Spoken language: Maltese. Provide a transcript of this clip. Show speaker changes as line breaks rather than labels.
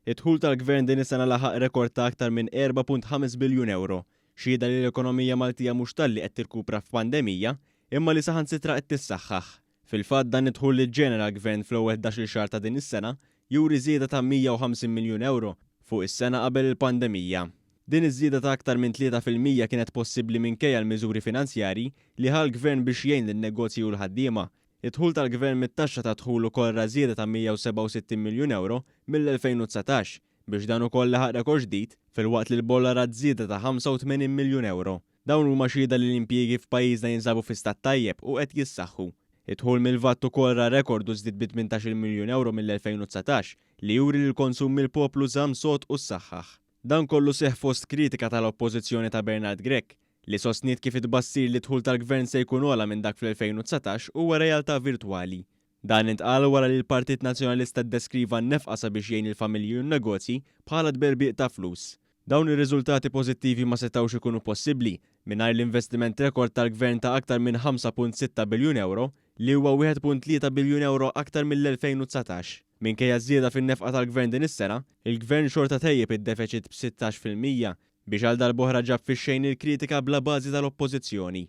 Id-dħul tal-Gvern din is-sena laħaq rekord ta' aktar minn 4.5 biljun ewro, xhieda li l-ekonomija Maltija mhux talli qed tirkupra f'pandemija, imma li saħansitra qed tissaħħaħ. Fil-fatt dan id-dħul li ġġenera l-Gvern fl-ewwel 11-il xahar ta' din is-sena juri żieda ta' 150 miljun ewro fuq is-sena qabel il-pandemija. Din iż-żieda ta' aktar minn 3% kienet possibbli minkejja l-miżuri finanzjarji li ħa l-Gvern biex jgħin lin-negozji u l-ħaddiema. Id-dħul tal-Gvern mit-taxxa tad-dħul ukoll ra żieda ta' 167 miljun ewro mill-2019, biex dan ukoll laħaq rekord ġdid, filwaqt li l-bolla rat żieda ta' 85 miljun ewro. Dawn huma xhieda li l-impjiegi f'pajjiżna jinsabu fi stat tajjeb u qed jissaħħu. Id-dħul mill-VAT ukoll ra rekord u żdied bi 18-il miljun ewro mill-2019, li juri li l-konsum mill-poplu żamm sod u ssaħħaħ. Dan kollu seħħ fost kritika tal-Oppożizzjoni ta' Bernard Grech, li sostniet kif it-tbassir li d-dħul tal-Gvern se jkun ogħla minn dak fl-2019 huwa realtà virtwali. Dan intqal wara li l-Partit Nazzjonalista ddeskriva n-nefqa sabiex jgħin il-familji u n-negozji bħala tberbiq ta' flus. Dawn ir-riżultati pożittivi ma setgħux ikunu possibbli mingħajr l-investiment rekord tal-Gvern ta' aktar minn 5.6 biljun ewro, li huwa 1.3 biljun ewro aktar mill-2019. Minkejja ż-żieda fin-nefqa tal-Gvern din is-sena, il-Gvern xorta tejjeb id-defiċit b'16% biex għal darb'oħra ġab fix-xejn il-kritika bla bażi tal-Oppożizzjoni.